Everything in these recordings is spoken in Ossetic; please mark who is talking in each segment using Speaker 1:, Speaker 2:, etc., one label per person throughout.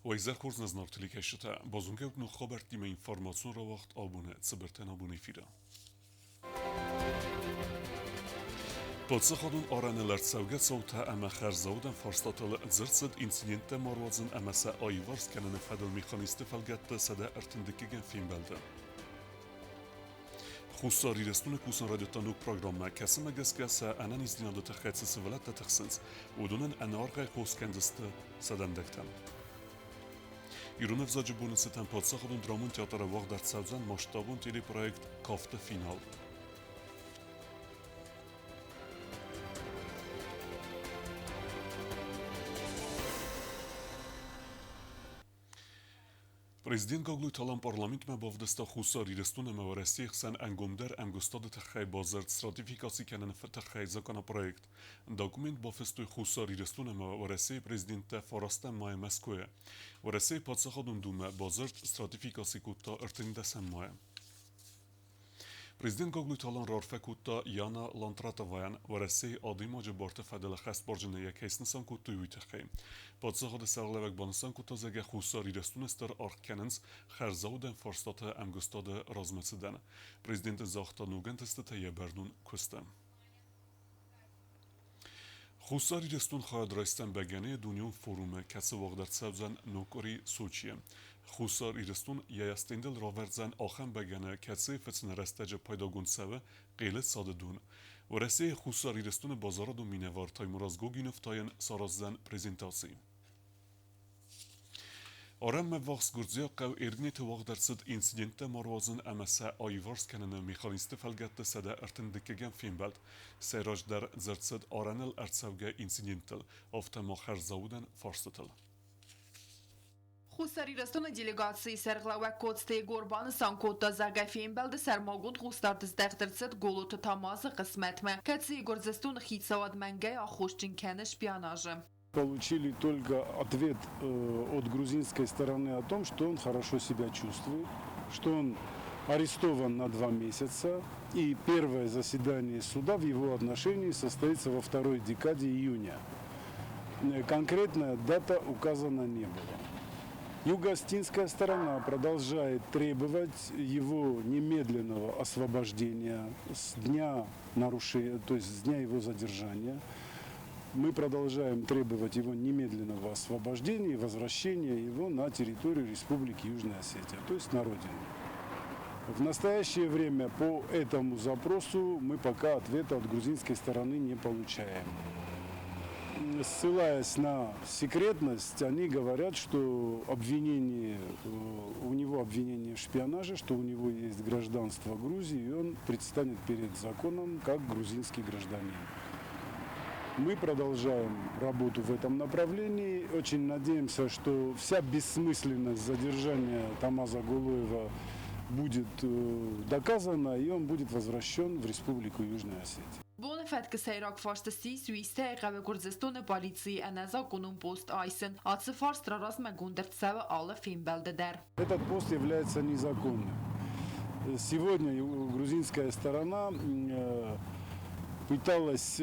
Speaker 1: Уӕ изӕр хорз нӕ зынаргъ телекӕсджытӕ! Базонгӕ ут ног хабӕрттимӕ информацион рауагъд абоны цыбыртӕн абоны эфиры. Паддзахадон арӕныл ӕрцӕугӕ цаутӕ ӕмӕ хӕрзаудӕн фарстатыл дзырд цыд инциденттӕ ма руадзын ӕмӕ сӕ аиуварс кӕныны фӕдыл механизмты фӕлгӕтты 132 фембӕлды. Хуссар Ирыстоны кусын райдыдта ног программӕ, кӕцымӕ гӕсгӕ сӕ ӕнӕниздзинады тыххӕй цы сывӕллӕттӕ тыхсынц, уыдонӕн ӕнӕаргъӕй хос кӕндзысты сӕ дӕндӕгтӕн. Ирон ӕвзаджы боны цытӕн паддзахадон драмон театры уагъд ӕрцӕудзӕн масштабон телепроект «Кафты финал». Президент Гаглойты Алан парламентмӕ бавдыста Хуссар Ирыстон ӕмӕ Уӕрӕсейы хсӕн ӕнгомдӕр ӕмгуыстады тыххӕй бадзырд сратификаци кӕныны тыххӕй законопроект. Документ бафыстой Хуссар Ирыстон ӕмӕ Уӕрӕсейы президенттӕ фарастӕм майы Мӕскуыйы. Уӕрӕсейы Паддзахадон Думӕ бадзырд сратификаци кодта ӕртындӕсӕм майы. Президент Гаглойты Алан раарфӕ кодта Яна Лантратовайӕн, Уӕрӕсейы адӕймаджы барты фӕдыл ӕххӕстбарджынӕй йӕ кӕй снысан кодтой, уый тыххӕй. Паддзахады сӕргълӕууӕг банысан кодта, зӕгъгӕ, Хуссар Ирыстоны стыр аргъ кӕнынц хӕрзаудӕн фарстаты ӕмгуыстады размӕцыдӕн. Президент ын загъта ног ӕнтыстытӕ йӕ бӕрнон куысты. Хуссар Ирыстон хайад райсдзӕн бӕгӕныйы дунеон форумы, кӕцы уагъд ӕрцӕудзӕн ног къуыри Сочийы. Хуссар Ирыстон йӕ стендыл равӕрдзӕн ахӕм бӕгӕны, кӕцыйы фыцыны рӕстӕджы пайдагонд цӕуы Хъелы цады дон. Уӕрӕсейы Хуссар Ирыстоны базарадон минӕвар Таймураз Гогинов та йын сараздзӕн презентаци. Арӕнмӕ ввахс гуырдзиаг хъӕу Эргнеты уагъд ӕрцыд инциденттӕ ма руадзын ӕмӕ сӕ аиуварс кӕныны механизмты фӕлгӕтты 132-ӕм фембӕлд. Сӕйраджыдӕр дзырд цыд арӕныл ӕрцӕугӕ инциденттыл, афтӕ ма хӕрзаудӕн фарстытыл.
Speaker 2: Хуссар Ирыстоны делегацийы сӕргълӕууӕг Коцты Егор банысан кодта, зӕгъгӕ, фембӕлды сӕрмагонд хъусдард здӕхт ӕрцыд Голоты Тамазы хъысмӕтмӕ, кӕцыйы Гуырдзыстоны хицауад мӕнгӕй аххосджын кӕны шпионажы.
Speaker 3: Получили только ответ от грузинской стороны о том, что он хорошо себя чувствует, что он арестован на 2 месяца, и первое заседание суда в его отношении состоится во второй декаде июня. Конкретная дата указана не была. Юго-осетинская сторона продолжает требовать его немедленного освобождения с дня нарушения, то есть с дня его задержания. Мы продолжаем требовать его немедленного освобождения и возвращения его на территорию Республики Южная Осетия, то есть на родину. В настоящее время по этому запросу мы пока ответа от грузинской стороны не получаем. Ссылаясь на секретность, они говорят, что у него обвинение в шпионаже, что у него есть гражданство Грузии, и он предстанет перед законом как грузинский гражданин. Мы продолжаем работу в этом направлении. Очень надеемся, что вся бессмысленность задержания Тамаза Голоева будет доказана, и он будет возвращен в Республику Южная Осетия.
Speaker 2: Боны фӕткы сӕйраг фарста ссис Уистӕйы хъӕуы Гуырдзыстоны полицийы ӕнӕзакъонон пост айсын. Ацы фарст раразмӕгонд ӕрцӕуы алы фембӕлды дӕр.
Speaker 3: Этот пост является незаконным. Сегодня грузинская сторона пыталась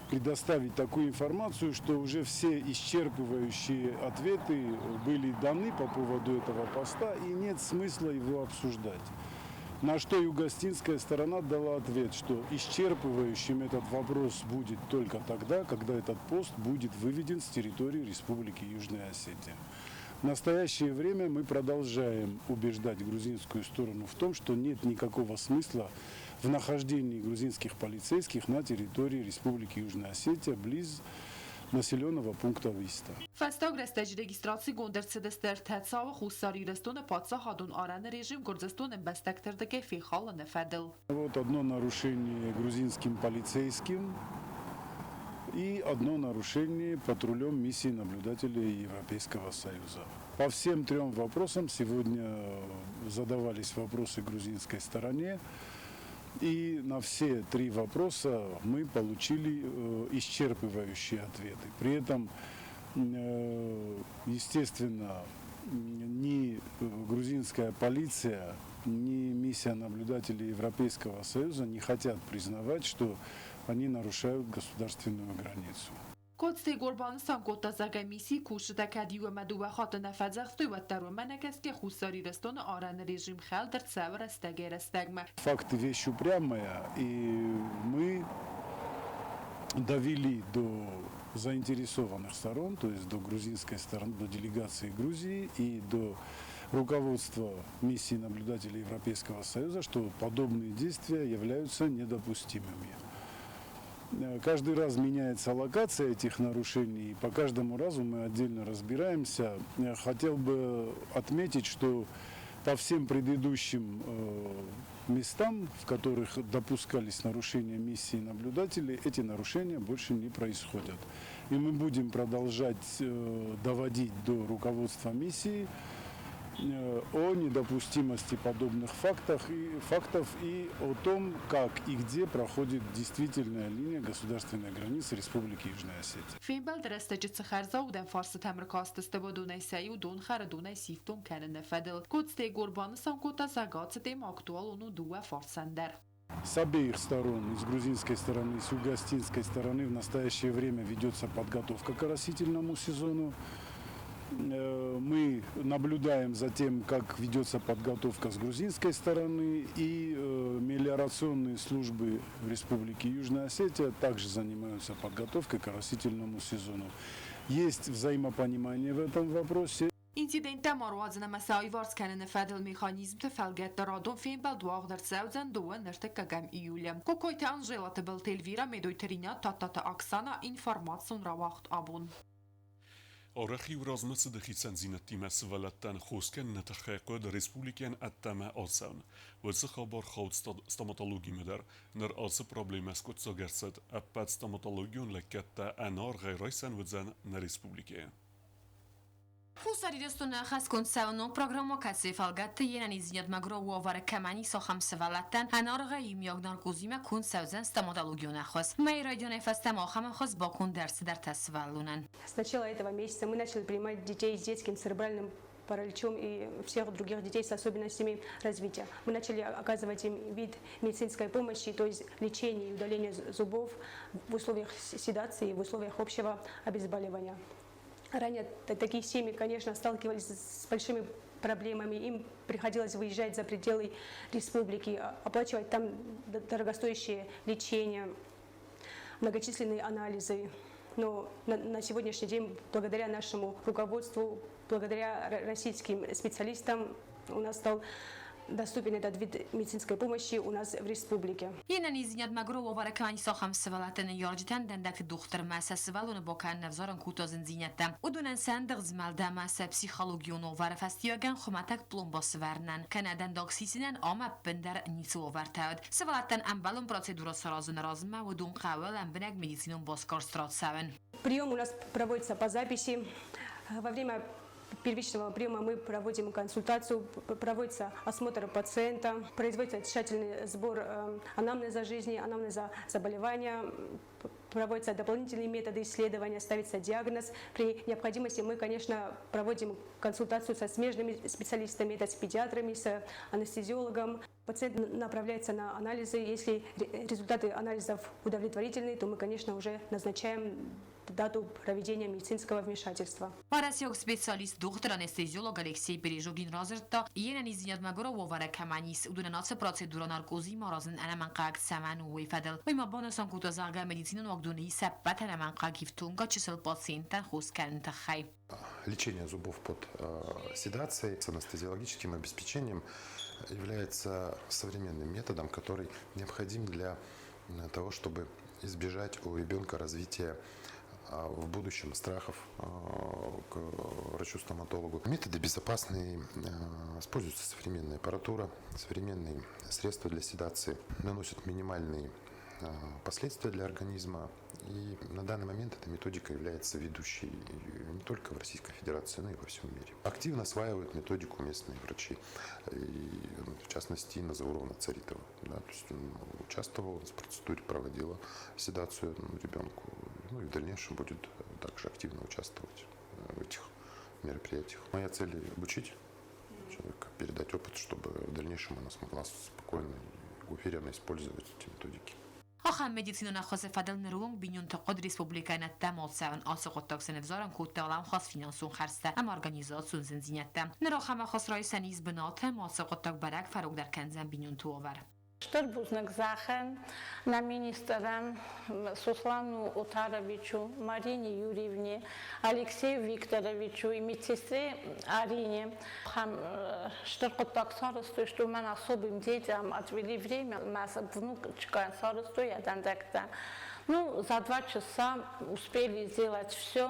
Speaker 3: предоставить такую информацию, что уже все исчерпывающие ответы были даны по поводу этого поста и нет смысла его обсуждать. На что юго-осетинская сторона дала ответ, что исчерпывающим этот вопрос будет только тогда, когда этот пост будет выведен с территории Республики Южная Осетия. В настоящее время мы продолжаем убеждать грузинскую сторону в том, что нет никакого смысла в нахождении грузинских полицейских на территории Республики Южная Осетия близ населенного пункта Уиста.
Speaker 2: Фӕстаг рӕстӕджы регистрацигонд ӕрцыдысты ӕртӕ цауы Хуссар Ирыстоны паддзахадон арӕны режим Гуырдзыстоны ӕмбӕстӕгты рдыгӕй фехалыны фӕдыл.
Speaker 3: Вот одно нарушение грузинским полицейским и одно нарушение патрулем миссии наблюдателей Европейского Союза. По всем трем вопросам сегодня задавались вопросы грузинской стороне. И на все три вопроса мы получили исчерпывающие ответы. При этом, естественно, ни грузинская полиция, ни миссия наблюдателей Европейского Союза не хотят признавать, что они нарушают государственную границу.
Speaker 2: Коцты Егор банысан кодта, зӕгъгӕ, миссийы кусджытӕ кӕд иу ӕмӕ дыууӕ хатты нӕ фӕдзӕхстой, уӕддӕр уымӕ нӕ гӕсгӕ Хуссар Ирыстоны арӕны режим хӕлд ӕрцӕуы рӕстӕгӕй-рӕстӕгмӕ.
Speaker 3: Факты вещь упрямая, и мы довели до заинтересованных сторон, то есть до грузинской стороны, до делегации Грузии и до руководства миссии наблюдателей Европейского Союза, что подобные действия являются недопустимыми. Каждый раз меняется локация этих нарушений, и по каждому разу мы отдельно разбираемся. Хотел бы отметить, что по всем предыдущим местам, в которых допускались нарушения миссии наблюдателей, эти нарушения больше не происходят. И мы будем продолжать доводить до руководства миссии о недопустимости подобных фактов и о том, как и где проходит действительная линия государственной границы Республики Южная Осетия.
Speaker 2: Фембӕлды рӕстӕджы цы хӕрзаудӕн фарстытӕм ӕркастысты, уыдонӕй сӕ иу донхӕры донӕй сифтонг кӕныны фӕдыл. Коцты Егор банысан кодта, зӕгъгӕ, ацы темӕ актуалон у дыууӕ фарсӕн дӕр.
Speaker 3: С обеих сторон, и с грузинской стороны, и с юго-осетинской стороны, в настоящее время ведется подготовка к оросительному сезону. Мы наблюдаем за тем, как ведется подготовка с грузинской стороны, и мелиорационные службы Республики Южная Осетия также занимаются подготовкой к оросительному сезону. Есть взаимопонимание в этом вопросе.
Speaker 2: Инциденттӕ ма руадзын ӕмӕ сӕ аиуварс кӕныны фӕдыл механизмты фӕлгӕтты радон фембӕлд уагъд ӕрцӕудзӕн дыууӕ ӕртыккӕгӕм июлы. Кокойты Анжела, Тыбылты Эльвира, Медойты Ринат, Тадтаты Оксана, информацион рауагъд Абон.
Speaker 1: Арӕх-иу размӕцыды хицӕндзинӕдтимӕ сывӕллӕттӕн хос кӕныны тыххӕй хъуыд республикӕйӕн ӕддӕмӕ ацӕуын. Уыцы хабар хауд стоматологимӕ дӕр. Ныр ацы проблемӕ скъуыддзаг ӕрцыд. Ӕппӕт стоматологион лӕггӕдтӕ ӕнӕаргъӕй райсӕн уыдзӕн нӕ республикӕйы.
Speaker 4: Хуссар Ирыстоны ӕххӕстгонд цӕуы ног программӕ, кӕцыйы фӕлгӕтты йе нӕниздзинадмӕ гуыры уавӕры кӕмӕн ис, ахӕм сывӕллӕттӕн ӕнӕаргъӕй иумиаг наркозимӕ конд цӕудзӕн стоматологион ӕххуыс. Мӕйы райдианӕй фӕстӕмӕ ахӕм ӕххуыс баконд ӕрцыд ӕртӕ сывӕллонӕн.
Speaker 5: С начала этого месяца мы начали принимать детей с детским церебральным параличом и всех других детей с особенностями развития. Мы начали оказывать им вид медицинской помощи, то есть лечение и удаление зубов в условиях седации, в условиях общего обезболивания. Ранее такие семьи, конечно, сталкивались с большими проблемами. Им приходилось выезжать за пределы республики, оплачивать там дорогостоящее лечение, многочисленные анализы. Но на сегодняшний день, благодаря нашему руководству, благодаря российским специалистам, у нас стал доступен этот вид медицинской помощи у нас в республике.
Speaker 4: Йе нӕниздзинад мӕгуыр уавӕры кӕмӕн ис, ахӕм сывӕллӕтты ныййарджытӕн дӕндӕгты дохтырмӕ сӕ сывӕллоны бакӕнын ӕвзарын кодта зындзинӕдтӕ. Уыдонӕн сӕ ӕндыгъд змӕлд ӕмӕ сӕ психологион уавӕры фӕстиуӕгӕн хуымӕтӕг пломба сывӕрынӕн кӕнӕ дӕндаг сисынӕн ам ӕппындӕр ницы уавӕртӕ уыд. Сывӕллӕттӕн ӕмбӕлон процедурӕ саразыны размӕ уыдон хъӕуы лӕмбынӕг медицинон басгӕрст рацӕуын.
Speaker 5: Прием у нас проводится по записи. Во время первичного приема мы проводим консультацию, проводится осмотр пациента, производится тщательный сбор анамнеза жизни, анамнеза заболевания, проводятся дополнительные методы исследования, ставится диагноз. При необходимости мы, конечно, проводим консультацию со смежными специалистами, это с педиатрами, с анестезиологом. Пациент направляется на анализы. Если результаты анализов удовлетворительные, то мы, конечно, уже назначаем дату проведения медицинского вмешательства.
Speaker 4: Уӕрӕсейаг специалист, дохтыр-анестезиолог Алексей Пережогин радзырдта, йе нӕниздзинад мӕгуырау уавӕры кӕмӕн ис, уыдонӕн ацы процедурӕ наркозимӕ аразын ӕнӕмӕнгхъӕуӕг цӕмӕн у, уый фӕдыл. Уый ма банысан кодта, зӕгъгӕ, медицинон уагдоны ис ӕппӕт ӕнӕмӕнгхъӕуӕг ифтонгад чысыл пациенттӕн хос кӕныны тыххӕй.
Speaker 6: Лечение зубов под седацией с анестезиологическим обеспечением является современным методом, который необходим для того, чтобы избежать у ребенка развития в будущем страхов к врачу-стоматологу. Методы безопасные, используется современная аппаратура, современные средства для седации, наносят минимальные последствия для организма. И на данный момент эта методика является ведущей не только в Российской Федерации, но и во всем мире. Активно осваивают методику местные врачи, и, в частности, Инна Зауровна Царитова. Да, то есть он участвовал в процедуре, проводила седацию ребенку, ну и в дальнейшем будет также активно участвовать в этих мероприятиях. Моя цель – обучить человека, передать опыт, чтобы в дальнейшем она смогла спокойно и уверенно использовать эти методики.
Speaker 4: Ахӕм медицинон ӕххуысы фӕдыл ныры онг бинонты хъуыд республикӕйы нӕдтӕм ацӕуын. Ацы хъуыддаг сын ӕвзарӕн кодта уӕлӕмхас финансон хӕрдзтӕ ӕмӕ организацион зындзинӕдтӕ. Ныр ахӕм ӕххуыс райсӕн ис бынаты ӕмӕ ацы хъуыддаг бӕрӕг фӕрогдӕр кӕндзӕн бинонты уавӕр.
Speaker 7: Стыр бузныг зӕгъӕм нӕ министрӕн Сослану Отаровичу, Марине Юрьевне, Алексею Викторовичу и медсестре Арине. Ахӕм стыр хъуыддаг сарӕзтой, что мӕн особым детям отвели время, мӕ внучкӕн сарӕзтой йӕ дӕндӕгтӕ. Ну, за 2 часа успели сделать все.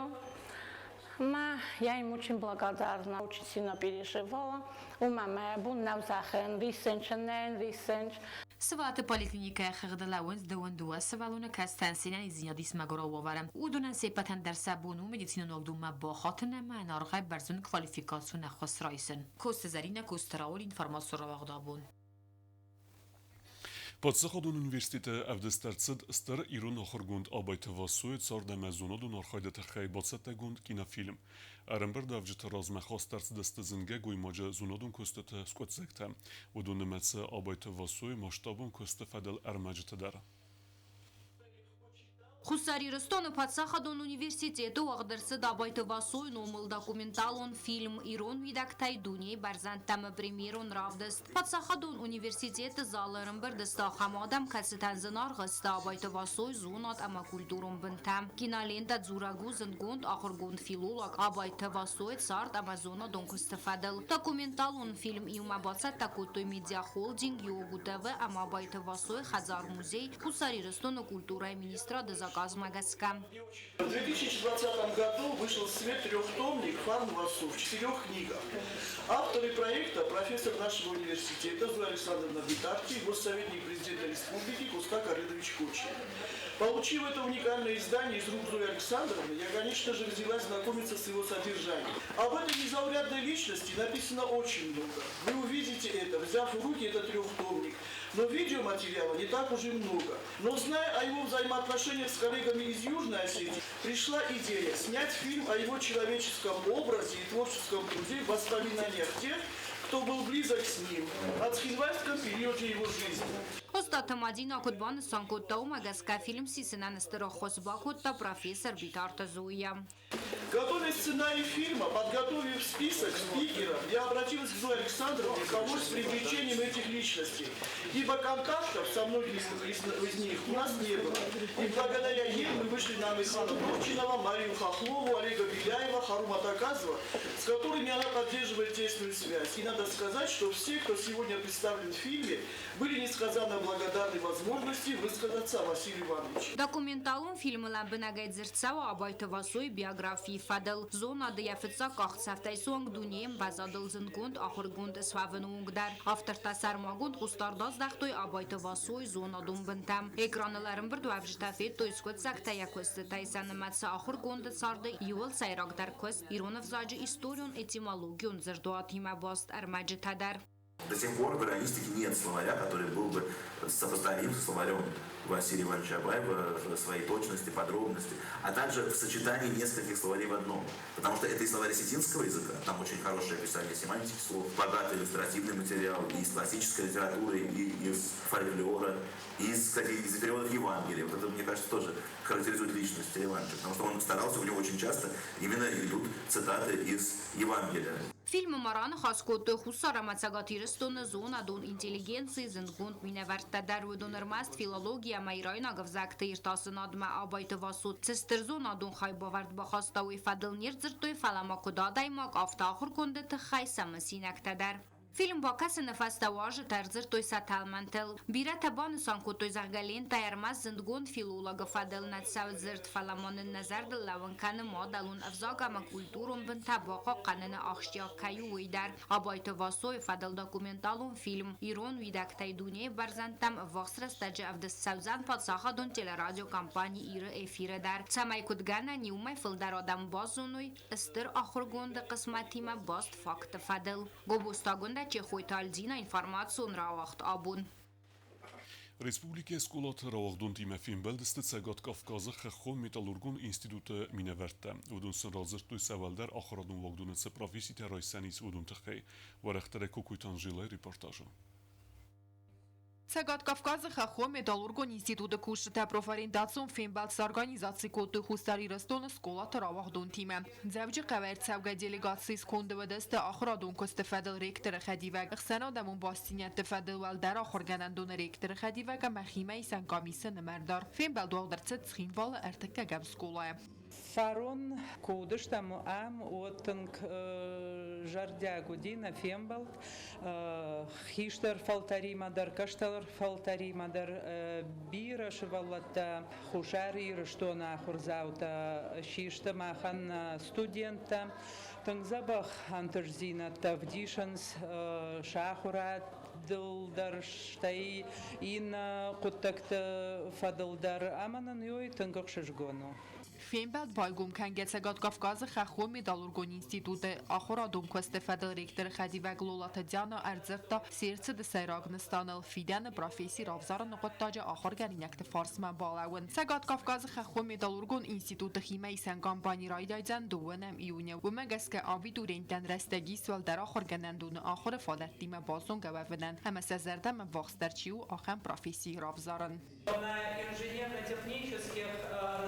Speaker 7: Ма я им очень благодарна, очень сильно переживала. Уымӕ мӕ бон нӕу зӕгъын, рисынчын, нӕ рисынч.
Speaker 4: Сываты поликлиникӕйы хыгъды лӕууынц 22 сывӕллоны, кӕцытӕн се нӕниздзинад ис мӕгуырау уавӕры. Уыдонӕн се ппӕтӕн дӕр сӕ бон у медицинон уагдонмӕ бахатын ӕмӕ ӕнӕаргъӕй бӕрзонд квалификацион ӕххуыс райсын. Коцты Зӕринӕ, Коцты Рауль, информацион рауагъд «Абон».
Speaker 1: Паддзахадон университеты ӕвдыст ӕрцыд стыр ирон ахуыргонд Абайты Васойы цард ӕмӕ зонадон архайды тыххӕй бацӕттӕгонд кинофильм. Ӕрӕмбырдуӕвджыты размӕ хаст ӕрцыдысты зынгӕ гоймаджы зонадон куыстыты скъуыддзӕгтӕ. Уыдон нымӕцы Абайты Васойы масштабон куысты фӕдыл ӕрмӕджыты дӕр.
Speaker 8: Хуссар Ирыстоны паддзахадон университеты уагъд ӕрцыд Абайты Васойы номыл документалон фильм «Ирон уидӕгтӕй дунейы бӕрзӕндтӕм» премьерон равдыст. Паддзахадон университеты залы ӕрӕмбырд сты ахӕм адӕм, кӕцытӕн зынаргъ сты Абайты Васойы зонад ӕмӕ культурон бынтӕ. Кинолентӕ дзурӕг у зындгонд ахуыргонд, филолог Абайты Васойы цард ӕмӕ зонадон куысты фӕдыл. Документалон фильм иумӕ бацӕттӕ кодтой медиахолдинг Йогу ТВ ӕмӕ Абайты Васойы хӕдзар-музей Хуссар Ирыстоны культурӕйы министрады заказмӕ гӕсгӕ.
Speaker 9: В 2020 году вышел в свет трехтомник «Фарн Васо» в четырех книгах. Авторы проекта – профессор нашего университета Зоя Александровна Битарти и госсоветник президента республики Костак Аредович Кочиев. Получив это уникальное издание из рук Зои Александровны, я, конечно же, взялась знакомиться с его содержанием. Об этой незаурядной личности написано очень много. Вы увидите это, взяв в руки этот трехтомник. Но видеоматериала не так уж и много. Но зная о его взаимоотношениях с коллегами из Южной Осетии, пришла идея снять фильм о его человеческом образе и творческом труде в воспоминаниях тех, кто был близок с ним, о цхинвальском периоде его жизни.
Speaker 8: Остаты Мадина куыд банысан кодта, уымӕ гӕсгӕ фильм сисынӕн стыр ӕххуыс бакодта профессор Битарты Зоя.
Speaker 9: Готовя сценарий фильма, подготовив список спикеров, я обратилась к Зое Александровне помочь с привлечением этих личностей, ибо контактов со многими из них у нас не было. И благодаря ей мы вышли на Амирхана Турчинова, Марию Хохлову, Олега Беляева, Харума Таказова, с которыми она поддерживает тесную связь. И надо сказать, что все, кто сегодня представлен в фильме, были несказанно благодарны возможности высказаться о Василии Ивановиче.
Speaker 8: Документалон фильмы лӕмбынӕгӕй дзырд цӕуы Абайты Васойы биографийы фӕдыл. Зонады йӕ фыццаг къахдзӕфтӕй суанг дунейы ӕмвӕзадыл зындгонд ахуыргонд суӕвыны онг дӕр. Автортӕ сӕрмагонд хъусдард аздӕхтой Абайты Васойы зонадон бынтӕм. Экраныл ӕрӕмбырдуӕвджытӕ федтой скъуыддзӕгтӕ йӕ куыстытӕй, сӕ нымӕцы ахуыргонды царды иууыл сӕйрагдӕр куыст ирон ӕвзаджы историон этимологион дзырдуатимӕ баст ӕрмӕджытӕ дӕр.
Speaker 10: До сих пор в иранистике нет словаря, который был бы сопоставим со словарем Василия Ивановича Абаева в своей точности, подробности, а также в сочетании нескольких словарей в одном. Потому что это и словарь осетинского языка, там очень хорошее описание семантики слов, богатый иллюстративный материал и из классической литературы, и из фольклора, и из, кстати, из переводов Евангелия. Вот это, мне кажется, тоже характеризует личность Ивановича, потому что он старался, у него очень часто именно идут цитаты из Евангелия.
Speaker 8: Фильмы ма раныхас кодтой Хуссар ӕмӕ Цӕгат Ирыстоны зонадон интеллигенцийы зындгонд минӕвӕрттӕ дӕр. Уыдон ӕрмӕст филологи ӕмӕ ирайнаг ӕвзӕгты иртасынадмӕ Абайты Васо цы стыр зонадон хайбавӕрд бахаста, уый фӕдыл не рдзырдтой, фӕлӕ ма куыд адӕймаг, афтӕ ахуыргонды тыххӕй сӕ мысинӕгтӕ дӕр. Фильм бакӕсыны фӕстӕ уазджытӕ ӕрдзырдтой сӕ тӕлмӕнтыл. Бирӕтӕ банысан кодтой, зӕгъгӕ, лентӕйы ӕрмӕст зындгонд филологы фӕдыл нӕ цӕуы дзырд, фӕлӕ ма нын нӕ зӕрдыл лӕууын кӕны, мадӕлон ӕвзаг ӕмӕ культурон бынтӕ бахъахъхъӕныны ахсджиаг кӕй у, уый дӕр. Абайты Васойы фӕдыл документалон фильм «Ирон уидӕгтӕй дунейы бӕрзӕндтӕм» ӕввахс рӕстӕджы ӕвдыст цӕудзӕн паддзахадон телерадиокомпани Иры эфиры дӕр, цӕмӕй куыд гӕнӕн уымӕй фылдӕр адӕм базоной стыр ахуыргонды хъысмӕтимӕ баст фактты фӕдыл. Гобозты Агуындӕ, Чехойты Альдина, информацион рауагъд «Абон».
Speaker 1: Республикӕйы скъолаты рауагъдонтимӕ фембӕлдысты Цӕгат Кавказы хӕххон металлургон институты минӕвӕрттӕ. Уыдон сын радзырдтой, сӕ уӕлдӕр ахуырадон уагдоны цы професситӕ райсӕн ис, уыдон тыххӕй. Уӕрӕхдӕрӕй Кокойты Анжелӕйы репортажы.
Speaker 2: Цӕгат Кавказы хӕххон металлургон институты кусджытӕ профориентацион фембӕлд сорганизаци кодтой Хуссар Ирыстоны скъолаты рауагъдонтимӕ. Дзӕуджыхъӕуы ӕрцӕугӕ делегацийы сконды уыдысты ахуырадон куысты фӕдыл ректоры хӕдивӕг, ӕхсӕнадӕмон бастдзинӕдты фӕдыл уӕлдӕр ахуыргӕнӕндоны ректоры хӕдивӕг ӕмӕ химӕисӕн къамисы нымӕрдар. Фембӕлд уагъд ӕрцыд Цхинвалы ӕртыккӕгӕм скъолайы.
Speaker 11: Фарон куы уыдыстӕм ам, уӕд тынг зӕрдиаг уыди нӕ фембӕлд. Хистӕр фӕлтӕримӕ дӕр, кӕстӕр фӕлтӕримӕ дӕр бирӕ сывӕллӕттӕ Хуссар Ирыстоны ахуырдзаутӕ систы махӕн студенттӕ. Тынг дзӕбӕх ӕнтыстдзинӕдтӕ ӕвдисынц сӕ ахуырадыл дӕр, стӕй иннӕ хъуыддӕгты фӕдыл дӕр ӕмӕ нын уый тынг ӕхсызгон у.
Speaker 2: Фембӕлд байгом кӕнгӕ Цӕгат Кавказы хӕххон металлургон институты ахуырадон куысты фӕдыл ректоры хӕдивӕг Лолаты Диана ӕрдзырдта се рцыды сӕйраг нысаныл фидӕны професси равзарыны хъуыддаджы ахуыргӕнинӕгты фарсмӕ балӕууын. Цӕгат Кавказы хӕххон металлургон институты химӕисӕн кампани райдайдзӕн 2 июны. Уымӕ гӕсгӕ абитуриенттӕн рӕстӕг ис уӕлдӕр ахуыргӕнӕндоны ахуыры фадӕттимӕ базонгӕ уӕвынӕн ӕмӕ сӕ зӕрдӕмӕ ввахсдӕр чи у, ахӕм професси равзарын.
Speaker 11: На инженерно-технических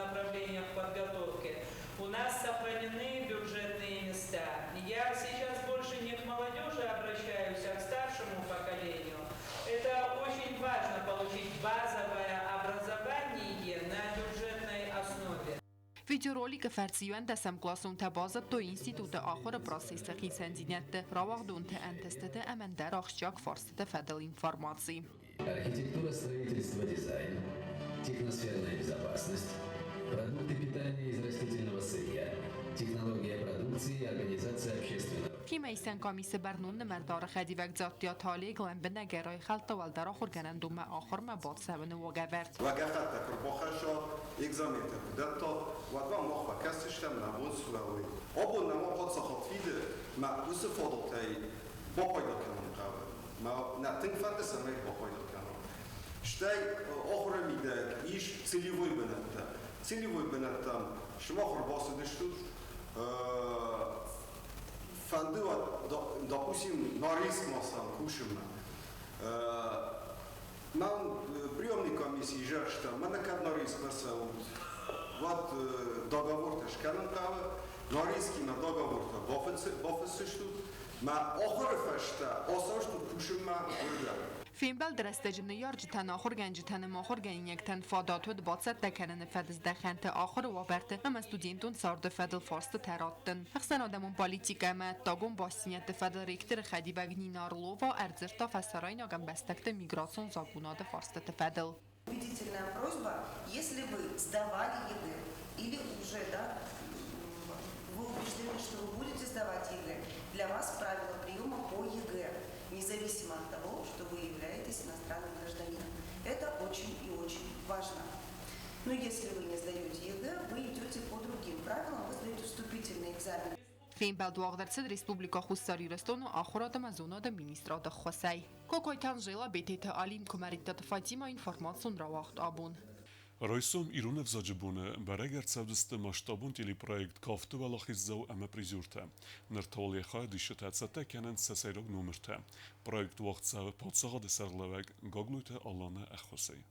Speaker 11: направлениях подготовки у нас сохранены бюджетные места. Я сейчас больше не к молодежи обращаюсь, а к старшему поколению. Это очень важно получить базовое образование на бюджетной основе.
Speaker 2: Видеороликы фӕрцы иуӕндӕсӕм къласонтӕ базыдтой институты ахуыры процессы хицӕндзинӕдты, рауагъдонты ӕнтыстыты ӕмӕ ӕндӕр ахсджиаг фарстыты фӕдыл информаци.
Speaker 12: Архитектура, строительство, дизайн, техносферная безопасность, продукты питания из растительного сырья, технология продукции и организация общественного.
Speaker 2: Химӕисӕн къамисы бӕрнон нымӕрдары хӕдивӕг Дзаттиаты Олег лӕмбынӕг ӕрӕйхӕлдта уӕлдӕр ахуыргӕнӕндонмӕ ахуырмӕ бацӕуыны уагӕвӕрд.
Speaker 13: Уӕ гӕххӕттӕ куы рбахӕссат, экзаментӕ куы дӕттат, уӕд уӕ мах фӕкӕсдзыстӕм, нӕ бон цы уа, уый. Абон нӕма паддзахад фиды, мӕ уыцы фадатӕй бапайда кӕнын хъӕуы. Мӕ нӕ тынг фӕнды, цӕмӕй бапайда кӕнон. Стӕй ахуыры мидӕг ис целевой бынӕттӕ. Целевой бынӕттӕм сымах ӕрбацыдыстут, фӕнды уӕ, допустим, Норильскмӕ сӕм кусынмӕ. Мӕн приемный комиссийы зӕрстӕ, мӕнӕ кӕд Норильскмӕ цӕут, уӕд договортӕ скӕнын хъӕуы. Норильскимӕ договортӕ бафысдзыстут. Мӕ ахуыры фӕстӕ ацӕуыстут кусынмӕ уырдӕм.
Speaker 2: Фембӕлды рӕстӕджы ныййарджытӕн, ахуыргӕнджытӕн ӕмӕ ахуыргӕнинӕгтӕн фадат уыд бацӕттӕ кӕныны фӕдыздӕхӕнты ахуыры уавӕрты ӕмӕ студентон царды фӕдыл фарстытӕ раттын. Ӕхсӕнадӕмон политикӕ ӕмӕ ӕддагон бастдзинӕдты фӕдыл ректоры хӕдивӕг Нина Орлова ӕрдзырдта фӕсарӕйнаг ӕмбӕстӕгты миграцион закъонады фарстыты фӕдыл.
Speaker 14: Убедительная просьба, если вы сдавали ЕГЭ или уже, да, вы убеждены, что вы будете сдавать ЕГЭ, для вас правила приема по ЕГЭ, независимо от того, что вы являетесь иностранным гражданином. Это очень и очень важно. Но если вы не сдаете ЕГЭ, вы идете по другим правилам, вы сдаете вступительный экзамен.
Speaker 2: Фембӕлд уагъд ӕрцыд Республикӕ Хуссар Ирыстоны Ахуырад ӕмӕ зонады министрады ӕххуысӕй. Кокойты Анжела, Бететы Алим, Куымӕридтаты Фатимӕ, информацион рауагъд абон.
Speaker 1: Райсом ирон ӕвзаджы боны бӕрӕг ӕрцӕудзысты масштабон телепроект Кафты уӕлахиздзау ӕмӕ призертӕ. Ныр та уал йӕ хайадисджытӕ цӕттӕ кӕнынц сӕ сӕйраг номыртӕ. Проект уагъд цӕуы паддзахады сӕргълӕууӕг Гаглойты Аланы ӕххуысӕй.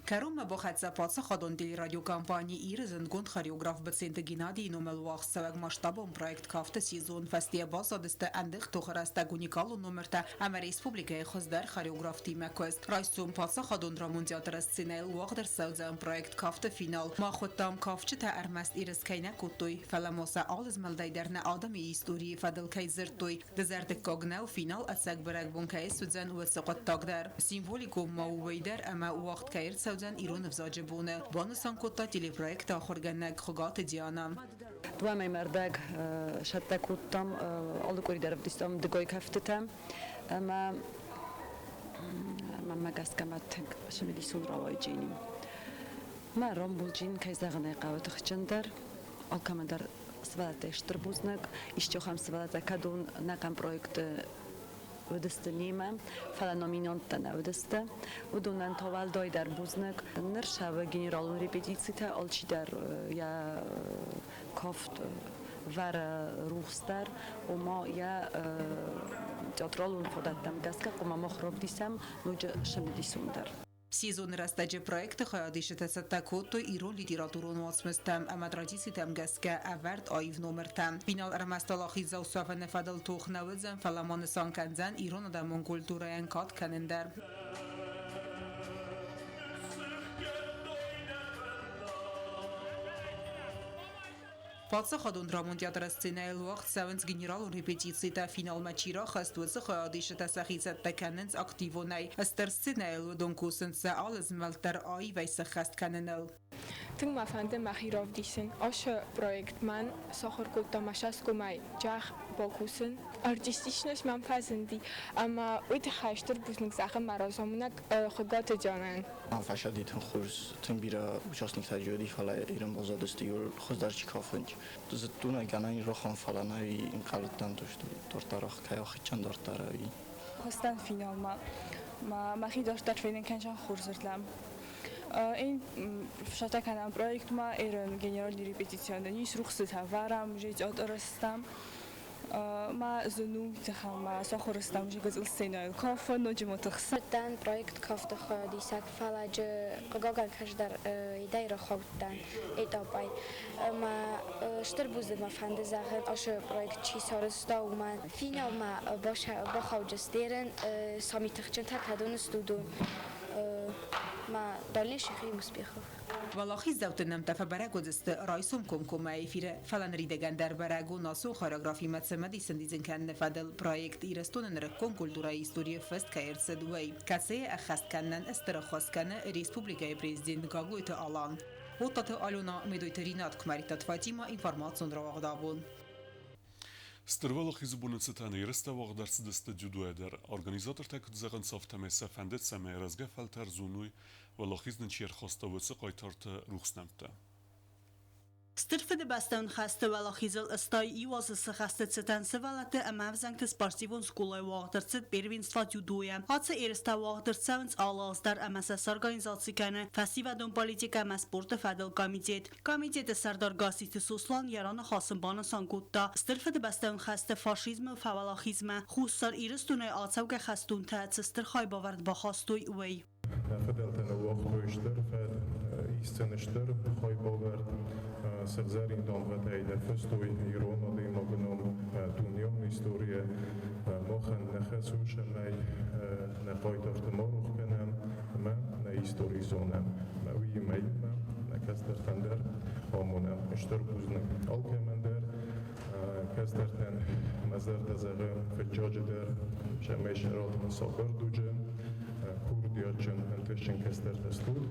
Speaker 15: Кӕронмӕ бахӕццӕ паддзахадон телерадиокомпани Иры зындгонд хореограф Быценты Геннадийы номыл уагъдцӕуӕг масштабон проект Кафты сезон. Фӕстейӕ баззадысты ӕндых тохы рӕстӕг уникалон номыртӕ ӕмӕ республикӕйы хуыздӕр хореографтимӕ куыст. Райсом паддзахадон драмон театры сценӕйыл уагъд ӕрцӕудзӕн проект Кафты финал. Мах уыдтам, кафджытӕ ӕрмӕст ерыс кӕй нӕ кодтой, фӕлӕ ма сӕ алы змӕлдӕй дӕр нӕ адӕмы историйы фӕдыл кӕй дзырдтой. Дызӕрдыггаг нӕу, финал ӕцӕг бӕрӕгбон кӕй суыдзӕн, уыцы хъуыддаг дӕр. Символикон ма у уый дӕр, ӕмӕ уагъд кӕй ӕрцӕудзӕн ирон ӕвзаджы боны, банысан кодта телепроекты ахуыргӕнӕг Хуыгаты Диана.
Speaker 16: Дыууӕ мӕрдӕг сӕттӕ кодтам, алы къуыри дӕр ӕвдыстам дыгой кӕфтытӕ ӕмӕ мӕнмӕ гӕсгӕ мӕ тынг цымыдисон рауайджини. Мӕ рамбулджын, кӕй зӕгъын ӕй хъӕуы, тыхджындӕр, алкӕмӕн дӕр сывӕллӕттӕй стыр бузныг. Исчи ахӕм сывӕллӕттӕ, кӕдон нӕхъӕн проекты Уыдысты немӕ, фӕлӕ номинанттӕ нӕ уыдысты. Уыдонӕн та уӕлдайдӕр бузныг. Ныр цӕуы генералон репетицитӕ, алчидӕр йӕ кафт вӕры рухсдӕр, ома йӕ театралон фадӕттӕм гӕсгӕ хъуамӕ мах равдисӕм ноджы цымыдисондӕр.
Speaker 15: Сезоны рӕстӕджы проекты хайадисджытӕ цӕттӕ кодтой ирон литературон уацмыстӕм ӕмӕ традицитӕм гӕсгӕ ӕвӕрд аив номыртӕ. Финал ӕрмӕст уӕлахиздзау суӕвыны фӕдыл тох нӕ уыдзӕн, фӕлӕ ма нысан кӕндзӕн ирон адӕмон культурӕйӕн кад кӕнын дӕр. Паддзахадон драмон театры сценӕйыл уагъд цӕуынц генералон репетицитӕ. Финалмӕ чи рахызт, уыцы хайадисджытӕ сӕхи цӕттӕ кӕнынц активонӕй. Стыр сценӕйыл уыдон кусынц сӕ алы змӕлд дӕр аивӕй сӕххӕст кӕныныл.
Speaker 17: Тынг мӕ фӕнды мӕхи равдисын. Ацы проект мӕн сахуыр кодта мӕ цӕсгомӕй джах бакусын. Артистичность мӕм фӕзынди ӕмӕ уый тыххӕй стыр бузныг зӕгъын мӕ разамонӕг Хуыгаты Дианӕйӕн.
Speaker 18: Фӕсади тынг хорз, тынг бирӕ участниктӕ уыди, фӕлӕ ирон баззадысты иуыл хуыздӕр чи кафынч. Зыдтон ӕй, гӕнӕн ирохӕн, фӕлӕ нӕ ӕнхъӕлдтӕн, дарддӕр кӕй ахицӕн дарддӕр ӕви.
Speaker 17: Хызтӕн финалмӕ. Мӕхи дарддӕр фенын кӕнзӕн хорзырдӕм. Ин фсатӕ кӕнӕм проектмӕ, эрын генеральный репетицион ис, рухсытӕ вӕрӕм, уже театрыстӕм. Ма зыну тыхӕмӕ сахуырыстӕм уже гыцъыл сценӕйыл кафын, ноджы ма тыхсын.
Speaker 19: Дӕн проект кафты хайадисӕг, фӕлӕ хъыгагӕн кӕсдӕр идӕй рахаудтӕн этапӕй. Ӕмӕ стыр бузныг мӕ фӕнды зӕгъын, ацы проект чи сарӕзта, уымӕн. Финалмӕ бахауджыстерын сами тыхджынтӕ кӕдон студон ма дальнейших им успехов.
Speaker 15: Уӕлахиздзауты нӕмттӕ фӕбӕрӕг уыдзысты райсом комкоммӕ эфиры, фӕлӕ ныридӕгӕн дӕр бӕрӕг у национ хореографимӕ цымыдис сӕндидзын кӕныны фӕдыл проект Ирыстоны нырыккон культурӕйы историйы фыст кӕй ӕрцыд, уый, кӕцыйы ӕххӕст кӕнынӕн стыр ӕххуыс кӕны республикӕйы президент Гаглойты Алан. Оттаты Алена, Медойты Ринат, Куымӕридтаты Фатимӕ, информацион рауагъд абон.
Speaker 1: Стыр Уӕлахизы боны цытӕн ерыстӕ уагъд ӕрцыдысты дзюдойӕ дӕр. Организатортӕ куыд зӕгъынц, афтӕмӕй сӕ фӕндыд, цӕмӕй рӕзгӕ фӕлтӕр зоной, Уӕлахиз нын чи ӕрхаста, уыцы хъайтарты рухс нӕмттӕ.
Speaker 20: Стыр Фыдыбӕстӕйон хӕсты уӕлахизыл 81 азы цы хӕсты цытӕн сывӕллӕтты ӕмӕ ӕвзӕнгты спортивон скъолайы уагъд ӕрцыд первенство дзюдойӕ. Ацы ерыстӕ уагъд ӕрцӕуынц алы аз дӕр ӕмӕ сӕ сорганизаци кӕны фӕсивӕдон политикӕ ӕмӕ спорты фӕдыл комитет. Комитеты сӕрдар Гасситы Сослан йӕ раныхасы банысан кодта, Стыр Фыдыбӕстӕйон хӕсты фашизмыл фӕуӕлахизмӕ Хуссар Ирыстонӕй ацӕугӕ хӕстонтӕ цы стыр хайбавӕрд бахастой, уый.
Speaker 21: Нӕ фыдӕлтӕ ныууагътой стыр фӕд, исдзӕн стыр хайбавӕрд, сыгъзӕрин дамгъӕтӕй нӕ фыстой ирон адӕймагы ном дунеон историйӕ. Махӕн нӕ хӕс у, цӕмӕй нӕ хъайтарты ма рох кӕнӕм ӕмӕ нӕ истори зонӕм. Ӕмӕ уыимӕ иумӕ нӕ кӕстӕртӕн дӕр амонӕм стыр бузныг алкӕмӕн дӕр. Кӕстӕртӕн мӕ зӕрдӕ зӕгъы фыццаджыдӕр, цӕмӕй сӕрӕлтмӕ сабыр дуджы курдиатджын ӕнтыстджын кӕстӕртӕ стут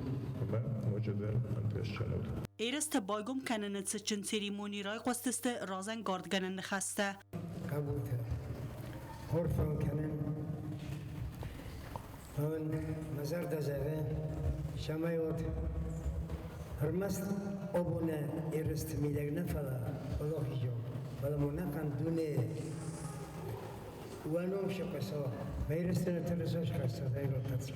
Speaker 21: ӕмӕ ноджыдӕр ӕнтыстджын ут.
Speaker 20: Ерыстӕ байгом кӕныны цытджын церемони райхъуыстысты разӕнгардгӕнӕн ныхӕстӕ.
Speaker 22: Хъӕбултӕ, хорз фӕн кӕнын. Ын мӕ зӕрдӕ зӕгъы, цӕмӕй уӕд ӕрмӕст абоны ерысты мидӕг нӕ, фӕлӕ уӕлахизон, фӕлӕ ма ӕнӕхъӕн дуне уӕ ном сыхъуыса, мӕ Ирыстоны тырыса схӕсса, ротаци.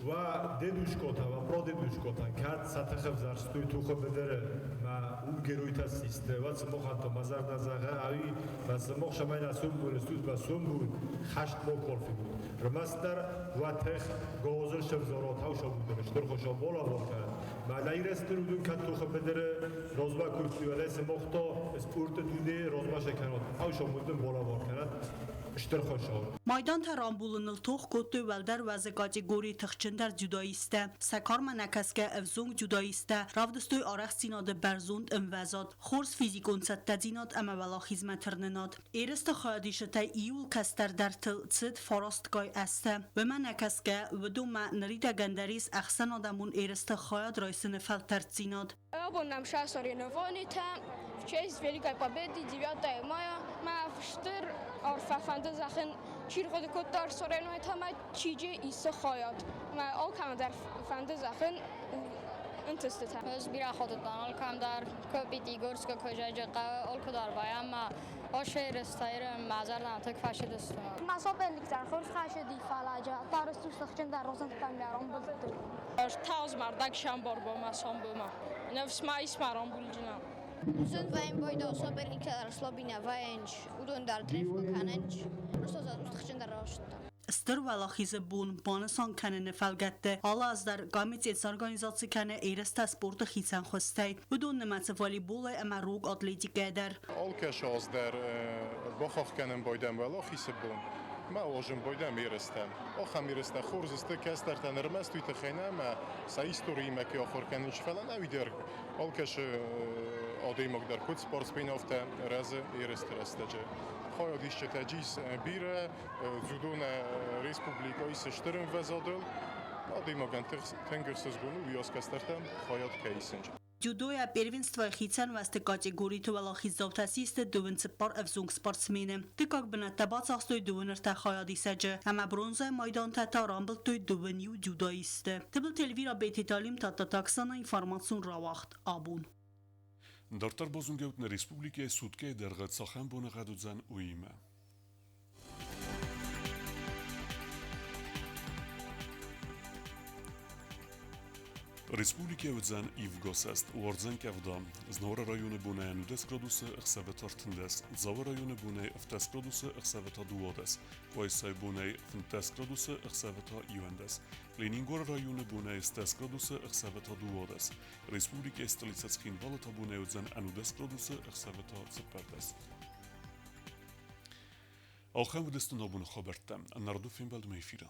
Speaker 23: Ва дедушкота, ва прадедушкота, кӕд сӕ тыхӕвзӕрстой тохы быдыры мӕ уым геройтӕ систы, уӕд сымахӕн та мӕ зӕрдӕ зӕгъы, ӕви мӕ сымах сӕмӕй нӕ сомбон стут, мӕ сомбон хӕст ма калфинут. Рмӕстдӕр уӕ тых гауызыл сӕвзарат, ӕвсӕвудын, стыр хуыцау балӕвар кӕнӕд. Мӕнӕ ирӕстыр уыдон кӕд тохы быдыры размӕ кодтой, уӕдӕй сымах та спорты дуне размӕ сӕ кӕнат, ӕвсӕвудын балӕвар кӕнӕд стыр хуыцау.
Speaker 20: Майдантӕ рамбулыныл тох кодтой уӕлдӕр уӕзы категорийы тыхджындӕр дзюдоисттӕ. Сӕ кармӕ нӕкӕсгӕ ӕвзонг дзюдоисттӕ равдыстой арӕхстдзинады бӕрзонд ӕмвӕзад, хорз физикон цӕттӕдзинад ӕмӕ уӕлахизмӕ тырнынад. Ерысты хайадисджытӕй иуыл кӕстӕрдӕртыл цыд фарастгай азтӕ. Уымӕ нӕкӕсгӕ, уыдонмӕ ныридӕгӕн дӕр ис ӕхсӕнадӕмон ерысты хайад райсыны фӕлтӕрддзинад.
Speaker 24: Абон нӕм сӕ соревнованийтӕ в честь Великой Победы 9 мая мӕ стыр арфӕ фӕнды зӕгъын, чи рхъуыды кодта соревнованийтӕ ӕмӕ чи исы хайад. Мӕ алкӕмӕн дӕр фӕнды зӕгъын. ӕнтыстытӕ. Ӕз бирӕ хатыдтӕн алкӕм дӕр, Пятигорскы, Козӕджыхъӕуы, алкуыдӕр вӕййӕм ӕмӕ ацы ерыстӕ мӕ зӕрдӕмӕ тынг фӕцыдысты.
Speaker 3: Мӕ соперниктӕн хорз хӕсыди, фӕлӕ тарыстус тыхджындӕр розындтӕн мӕ рамбылдтой.
Speaker 24: Ӕртӕ сӕмбарбомӕ самбылмӕ. Ныфс ма ис мӕ рамбулджынӕн.
Speaker 3: Зын вӕййын байдау соперниктӕ дӕр слабинӕ вӕййынц, уыдон дӕр тренировкӕ кӕнынц. Просто тыхджындӕр рауызтӕн.
Speaker 20: Стыр Уӕлахизы бон банысан кӕныны фӕлгӕтты алы аз дӕр комитет сорганизаци кӕны ерыстӕ спорты хицӕн хуызтӕй. Уыдон нымӕцы волейболӕй ӕмӕ рог атлетикӕйӕ дӕр.
Speaker 21: Алкӕцы аз дӕр бахахх кӕнын байдӕм Уӕлахизы бон. Мӕ уарзын байдӕм ерыстӕ. Ахӕм ерыстӕ хорз сты кӕстӕртӕн ӕрмӕст уый тыххӕй нӕ, ӕмӕ сӕ историимӕ кӕй ахуыр кӕнынц, фӕлӕ нӕ уый дӕр алкӕцы адӕймаг дӕр куыд спортсмен, афтӕ рӕзы ерысты рӕстӕджы. Хайадисджытӕ ис бирӕ, дзюдо нӕ республикӕйы ис стыр ӕмвӕзадыл. Адӕймагӕн тынг ӕхсызгон у, уыйас кӕстӕртӕм хайад кӕй исынц.
Speaker 20: Дзюдойӕ первенствойы хицӕн уӕзты категориты уӕлахиздзаутӕ систы 24 ӕвзонг спортсмены. Дыккаг бынӕттӕ бацахстой 23 хайадисӕджы ӕмӕ бронзӕйы майдантӕ та рамбылдтой 21 дзюдоисты. Тыбылты Эльвира, Бететы Алим, Тадтаты Оксана, информацион рауагъд «Абон».
Speaker 1: Дарддӕр базонгӕут нӕ республикӕйы суткӕйы дӕргъы цахӕм боныгъӕд уыдзӕн, уыимӕ. Республикӕ уыдзӕн ивгӕсӕст, уардзӕн къӕвда. Знауыры районы бонӕй 11 градусы, ӕхсӕвы та 13. Дзауы районы бонӕй 17 градусы, ӕхсӕвы та 12. Къуайсайы бонӕй 15 градусы, ӕхсӕвы та 11. Ленингоры районы бонӕй 10 градусы, ӕхсӕвы та 12. Республикӕйы столицӕ Цхинвалы та бонӕй уыдзӕн 11 градусы, ӕхсӕвы та 14. Ахӕм уыдысты нӕ абоны хабӕрттӕ. Нарды фембӕлдмӕ эфиры.